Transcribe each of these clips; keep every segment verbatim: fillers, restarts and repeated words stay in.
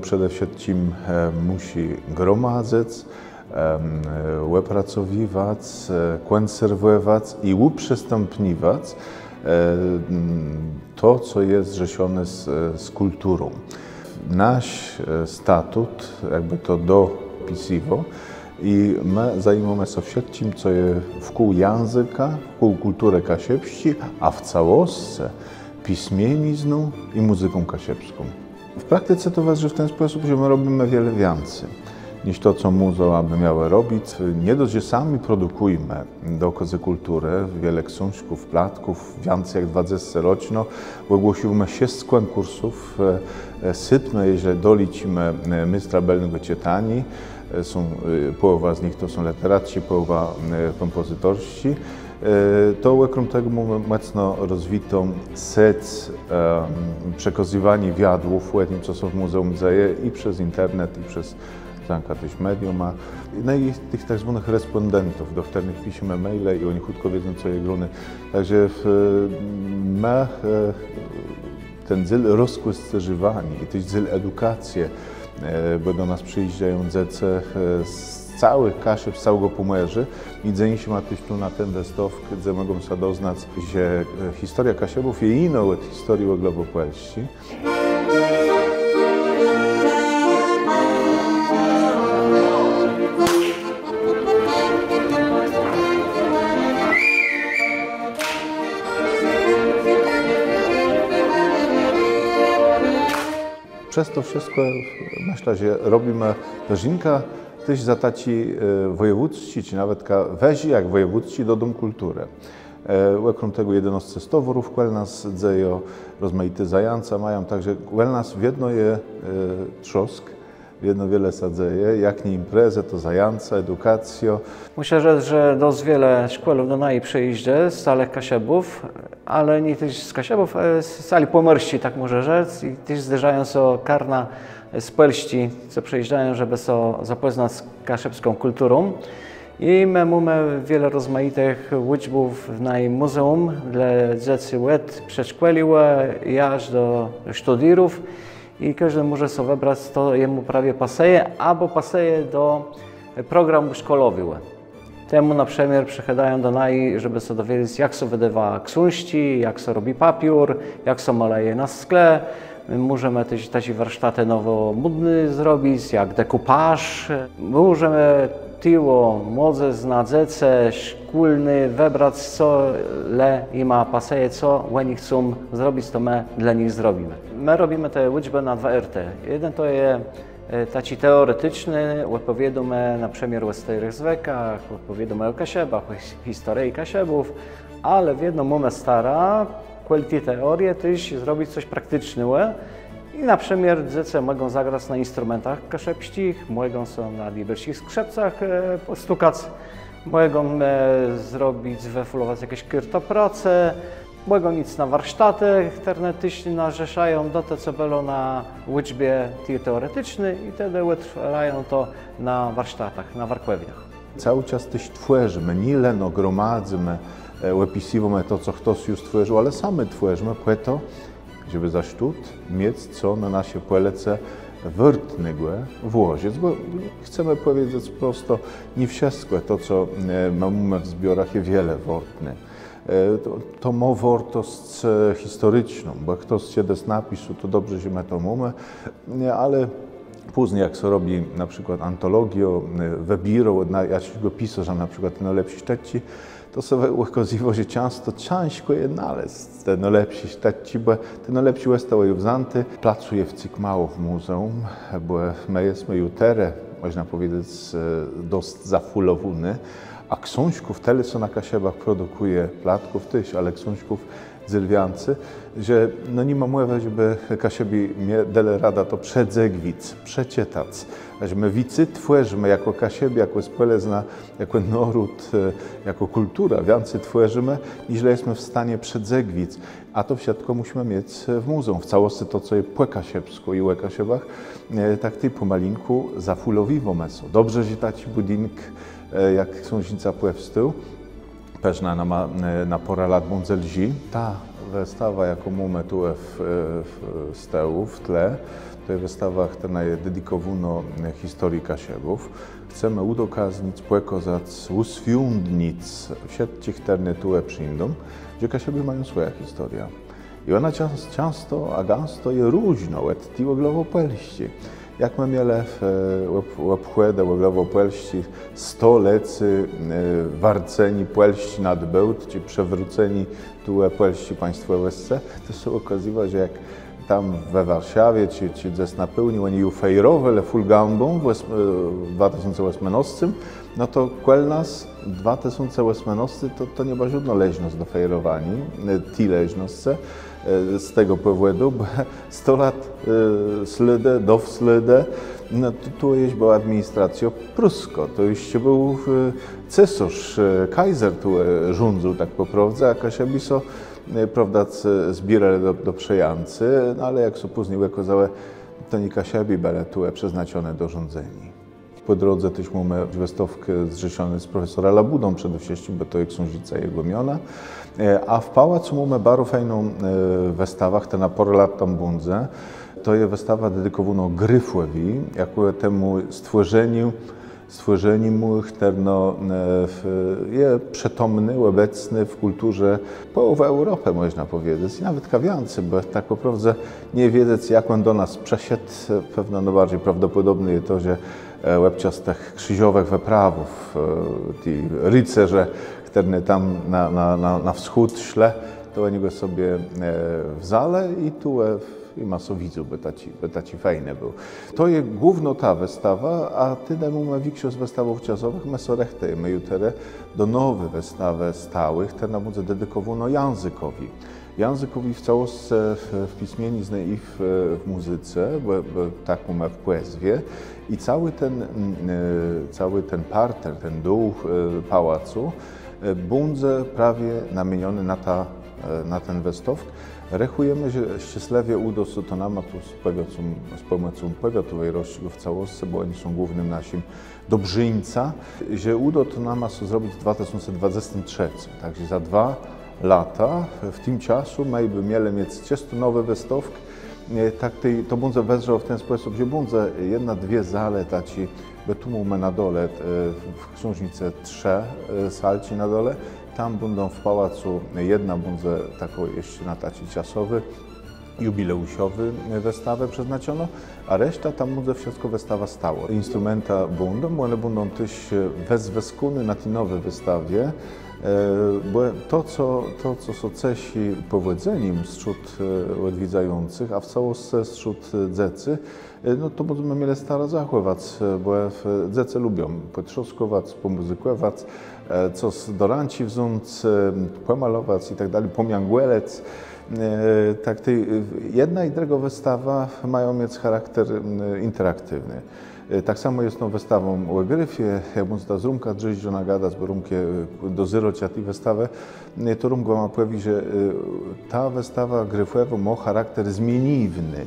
Przede wszëtczim mùszi gromadzëc, òpracowiwac, kònserwòwac i ùprzëstãpniwac to, co je zrzeszoné z kùlturą. Nasz statut jakbë to dopisywô i më zajimómë sã wszëtczim, co je wkół jãzëka, wkół kùlturë kaszëbsczi, a w całoscë pismienizną i mùzyką kaszëbską. W praktice to wëzdrzi w ten spòsób, że më robimë wiele wiãcy niż to, co mùzeùm bë miałë robic. Nié dosc, że sami produkùjemë dokôzë kùlturë, wiele ksążków, platków, wiãcy jak dwadzesce roczno, ògłoszimë szesc kònkùrsów, sétmë, jeżlë doliczimë Méstra Bëlnégò Czëtaniô, są, pòłowa z nich to są lëteracczé, pòłowa kòmpòzytorsczé. To òkróm tegò mómë mòcno rozwitą sec przekazywaniô wiadłów ò tim, co sã w mùzeùm dzeje, i przez internet, i przez, dzãka téż mediom, a, no i tëch tak zwónëch respòndentów, do chtërnëch piszemë maile i òni chùtkò wiedzą, co je gróné. Tak że më ten dzél rozkòscérzywaniô i téż dzél edukacje, bò do nas przëjéżdżają dzecë z całëch Kaszëb, z całégò Pòmòrza. Midzë jinszima téż tu na ten wëstôwk, dze mògą sã doznac, że historiô Kaszëbów je jinô òd historii òglowò Pòlsczi. Przez to wszëtkò, mëszlã, że robimë dożinka téż za taczi wòjewódzczi, czë nawetka wëżi jak wòjewódzczi dodóm kùlturë. Òkróm tegò jednôsce stowôrów kòl nas dzejô, rozmajité zajãca mają, tak że kòl nas wiedno je trzôsk. Wiedno wiele sã dzeje, jak nié imprezë, to zajãca, edukacjô. Mùszã rzec, że dosc wiele szkòłów do naju przëjéżdżô z całëch Kaszëbów, ale nié téż z Kaszëbów, z całi Pòmòrsczi, tak mòże rzec. I téż zdôrzają sã karna z Pòlsczi, co przëjéżdżają, żebë sã zapòznac z kaszëbską kùlturą. I më mómë wiele rozmajitëch ùczbów w najim mùzeùm dlô dzecy òd przedszkòlégò jaż do sztudérów. I kòżdi mòże so wëbrac, co jemù prawie pasëje abò pasëje do programù szkòlowégò. Temù na przëmiôr przëchôdają do naju, żebë sã dowiedzec, jak sã wëdôwô ksążczi, jak sã robi papiór, jak sã malëje na skle. Mòżemë téż taczé warsztatë nowòmódné zrobic, jak dekùpaż. Mòżemë téż młodzëzna, dzecë, szkólnëch wëbrac, co le jima pasëje, co òni chcą zrobic, to më dlô nich zrobimë. Më robimë te ùczbë na dwa ôrtë. Jeden to je taczi teoreticzny, òpòwiôdómë na przëmiôr ò stôrëch zwëkach, òpòwiôdómë ò Kaszëbach, ò historii Kaszëbów, ale wiedno mómë starã kòl ti teorie téż zrobic cos prakticznégò. I na przëmiôr dzecë mògą zagrac na instrumentach kaszëbsczich, mògą so na diabelsczich skrzëpcach pòstukac, mògą zrobic, wëfòlowac jaczés kôrtoprace, mògą jic na warsztatë, chtërne téż nas zrzeszają do te, co bëło na ùczbie ti teoreticzny, i tedë òdtwôrają to na warsztatach, na warkòwniach. Całi czas téż twòrzimë, nié leno gromadzymë, òpisywómë to, co chtos ju stwòrził, ale sami twòrzimë pò to, żebë za sztót miec co na naszé pòlëce wôrtnégò włożëc, bò chcemë pòwiedzec prosto, nié wszëtkò to, co mómë w zbiorach, je wiele wôrtné. To mô wôrtosc historiczną, bò chtos czedës napisôł, to dobrze, że më to mómë, ale pózni, jak sã robi na przikłôd antologiã, wëbiérô òd jaczégòs pisôrza na przikłôd te nôlepszé sztëczi, to sã òkôzywô, że czãsto cãżkò je nalezc te nôlepszé sztëczi, bò te nôlepszé òstałë ju wzãté. Placu je wcyg mało w mùzeùm, bò më jesmë ju terô, mòżna pòwiedzec, dosc zafùlowóny. A ksążków tëli sã na Kaszëbach produkùje, platków téż, ale ksążków dzél wiãcy, że no ni ma mòwë, żebë Kaszëbi mie-, delë radã to przedzëgwic, przeczëtac. Że më wicy twòrzimë jakò Kaszëbi, jakò spòlëzna, jakò nôród, jakò kùltura, wiãcy twòrzimë, niżlë jesmë w stanie przedzëgwic. A to wszëtkò mùszimë miec w mùzeùm, w całoscë to, co je pò kaszëbskù i ò Kaszëbach, tak tej pòmalinkù zafùlowiwómë sã. Dobrze, że taczi bùdink jak ksążnica pòwstôł, pewno na, na pôrã lat bãdze lżi. Ta Wëstawa, jaką mómë tu w, w, z tëłu, w tle, to je wëstawa, chtërna je dedikòwónô historii Kaszëbów. Chcemë ùdokaznic, pòkôzac, ùswiądnic wszëtczich, chtërny tu przińdą, że Kaszëbi mają swòjã historiã. I òna czãs-, czãsto, a gãsto je różnô òd ti òglowòpòlsczi. Jak më mielë w, e, òb-, òbchòdë òglowòpòlsczi stolecô, e, warceniô Pòlsczi na dbôłt, czë przewróceniô tu, e, pòlsczi państwòwòscë, to sã òkôzało, że jak tam we Warszawie, czë, czë dzes na pôłnim, òni ju fejrowelë fùl gãbą w òs-, e, w dwa tësące òsmënôstim, no to kòl nas dwa tësące òsmënôsti to, to nie bëła żódnô leżnosc do fejrowaniô, e, ti leżnoscë, e, z tegò pòwòdu, bò sto lat, e, slôdë, do slôdë, no to tu jesz bëła administracjô prëskô, to jesz béł, e, cesôrz, e, kajzer tu, e, rządzył tak pò prôwdze, a Kaszëbi sã, e, prôwda, c-, zbiérelë do, do przëjãcô, no ale jak sã pózni òkôzało, to nié Kaszëbi bëlë tu, e, przeznaczoné do rządzeniô. Pò drodze téż mómë wëstôwkã zrzeszoną z profesorã Labudą przede wszëtczim, bò to je ksążnica jegò miona. E, a w pałacu mómë baro fejną, e, wëstawã, chtërna pôrã lat tam bãdze. To je wëstawa dedikòwónô Gryfòwi, jakò temù stwòrzeniu, stwòrzeniu, chtërno, e, w-, je przëtomné, òbecné w kùlturze pòłowë Eùropë, mòżna pòwiedzec, i nawetka wiãcy, bò tak pò prôwdze nie wiedzec, jak òn do nas przëszedł. Pewno nôbarżi prôwdopòdobné je to, że e, òbczas tëch krziżowëch wëprawów, e, ti ricerze, chtërny tam na, na, na, na wschód szlë, to òni gò sobie, e, wzãlë i tu, e, i ma sã widzôł, bò taczi, bò taczi fejny béł. To je główno ta wëstawa, a tedë mómë wikszosc wëstawów czasowëch, më sã rëchtëjemë ju terô do nowi wëstawë stałi, chtërna bãdze dedikòwónô jãzëkòwi. Jãzëkòwi w całoscë, w, w pismieniznie i w, w mùzyce, bò, bò tak mómë w pòzwie. I całi ten, mm, e, całi ten parter, ten dół, e, pałacu, e, bãdze prawie namieniony na ta, e, na ten wëstôwk. Rechùjemë, że szczeslëwie ùdô sã to nama tu z pòwiatu, z pòmòcą pòwiatu wejrowsczégò w całoscë, bò òni są głównym naszim dobrzińcą, że ùdô to nama sã zrobic w dwa tësące dwadzestim trzecym. Tak że za dwa lata, w tim czasu më bë mielë miec czësto nowi wëstôwk. E, tak tej, to bãdze wëzdrzało w ten spòsób, że bãdze jedna, dwie zale taczé, bò tu mómë na dole, e, w ksążnicë trzë, e, salczi na dole, tam bãdą w pałacu, jedna bãdze takô jesz na taczi czasowi, jubileùszowi, e, wëstawë przeznaczono, a reszta tam bãdze wszëtkò wëstawa stałô. Instrumenta bãdą, bò òne bãdą téż, e, wëzwëskóné na ti nowi wëstawie, e, bò to, co, to, co sã ceszi pòwòdzenim strzód, e, òdwiedzającëch, a w całoscë strzód, e, dzecy, e, no to bãdzemë mielë starã zachòwac, e, bò, e, dzecë lubią pòtrzôskòwac, pòmùzykòwac, e, cos do rãczi wząc, e, pòmalowac i tak dali, pòmiãgòlëc. E, tak tej, e, jedna i drëgô wëstawa mają miec charakter, m, interaktiwny. E, tak samò je z tą wëstawą ò Gryfie, jak bãdze z Rómkã Drzéżdżónã gadac, bò Rómk je, e, dozérôcã ti wëstawë, e, to Rómk wama pòwié, że, e, ta wëstawa Gryfòwô mô charakter zmieniwny.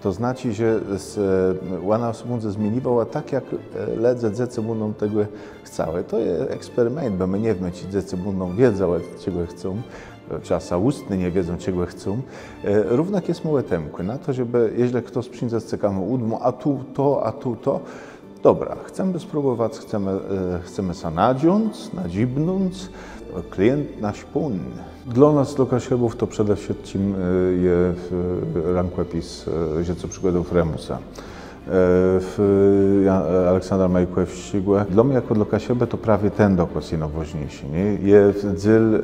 To znaczi, że z, e, òna sã bãdze zmieniwała tak, jak, e, lëdze, dzecë bãdą tegò chcałë. To je eksperimint, bò më nie wiémë, czë dzecë bãdą wiedzałë, czegò chcą. Czasã ùstnie nie wiedzą, czegò chcą. E, równak jesmë òtemkłi na to, żebë, jeżlë chtos przińdze z cekawą ùdbą, a tu to, a tu to, dobra, chcemë spróbòwac, chcemë, e, chcemë sã nadziąc, nadzibnąc. Klient nasz pón. Dlô nas, dlô Kaszëbów, to przede wszëtczim, e, je, e, rãkòpis, e, Żëcô przigòdów Remùsa, e, w, ja, e, Aleksandra Majkòwsczégò. Dlô mie jakò dlô Kaszëbë to prawie ten dokôz je nôwôżniészi, nié? Je dzél, e,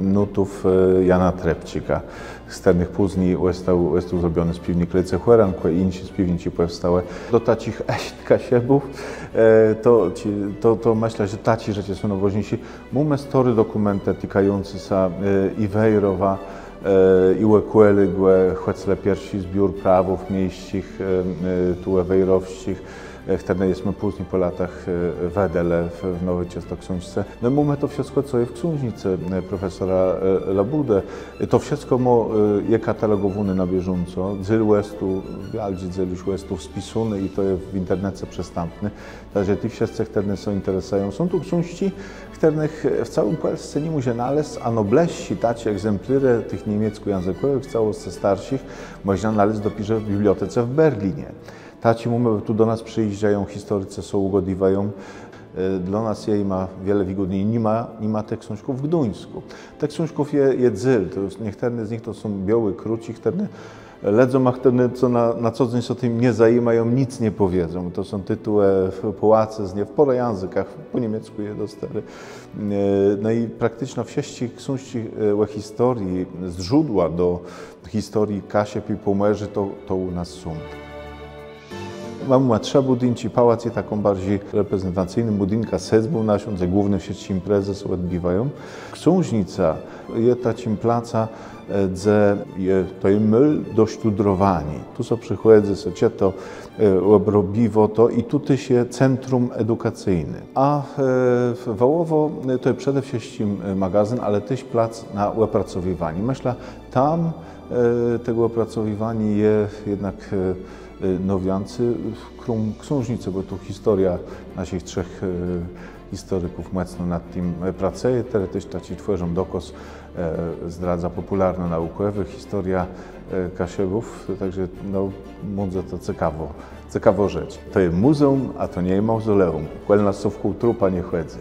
nótów, e, Jana Trepczika, z chtërnëch pózni òstôł, òstôł zrobiony spiéwnik Lecë Chòrãkò i jinszé spiéwniczi pòwstałë. Do taczich eszt Kaszëbów, e, to, to, to mëszlã, że taczé rzeczë są nôwôżniészé. Mómë stôré dokùmentë tikającé sã, e, i Wejrowa, e, i òkòlégò, chòc le pierszi zbiór prawów miesczich, e, e, tu wejrowsczich. e, chtërne jesmë pózni pò latach, e, wëdelë w, w Nowi Czestowsczi Ksążce. No i mómë to wszëtkò, co je w ksążnicë, e, profesora, e, Labùdë. E, to wszëtkò mô, e, je katalogòwóné na bieżąco. Dzél òstôł, wiôldżi dzél ju òstôł spisóny i to je w internece przëstãpné. Tak że ti wszëtcë, chtërny sã interesëją, są tu ksążczi, chtërnëch w całi Pòlsce ni mòże nalezc, a nôblëższi taczi egzemplôrze tëch niemieckòjãzëkòwëch, w całoscë starszich, mòżna nalezc dopiérze w bibliotece w Berlinie. Taczi mómë, tu do nas przëjéżdżają historicë, sã ùgôdiwają. E, dlô nas je jima wiele wigódni. Ni ma, ni ma tëch ksążków w Gduńskù. Tëch ksążków je, je dzél, to je, niechtërne z nich to są biôłé króczi, chtërne lëdzóm, a chtërny, co na, na co dzéń sã tim nie zajimają, nick nie pòwiedzą. To są titułë w, pò łacëznie, w pôrã jãzëkach, pò niemieckù je dosc wiele. E, no i prakticzno wszëtczé ksążczi, e, ò historii, zdrzódła do historii Kaszëb i Pòmòrzô to, to ù nas są. Mómë trzë bùdinczi, pałac je taczim barżi reprezentacyjnym bùdinkã, sedzbą naszą, dze główné wszëtczé imprezë sã òdbiwają. Ksążnica je taczim placã, e, dze je, to je môl do sztudrowaniô. Tu sã przëchòdzy, sã czëtô, e, òbrôbiwô to i tu téż je centrum edukacyjné. A, e, Wałowò, e, to je przede wszëtczim, e, magazyn, ale téż plac na òpracowiwanié. Mëszlã, tam, e, tegò òpracowiwaniô je jednak, e, e, nôwiãcy. Króm ksążnicë, bò tu historiô naszich trzech, e, historików mòcno nad tim, e, pracëje. Terô téż taczi twòrzã dokôz, e, zdradza pòpùlarnô-naùkòwô historiô, e, Kaszëbów. Tak że, no, mdze to cekawô, cekawô rzecz. To je mùzeùm, a to nie je mauzoleùm. Kòl nas sã wkół trupa nie chòdzy.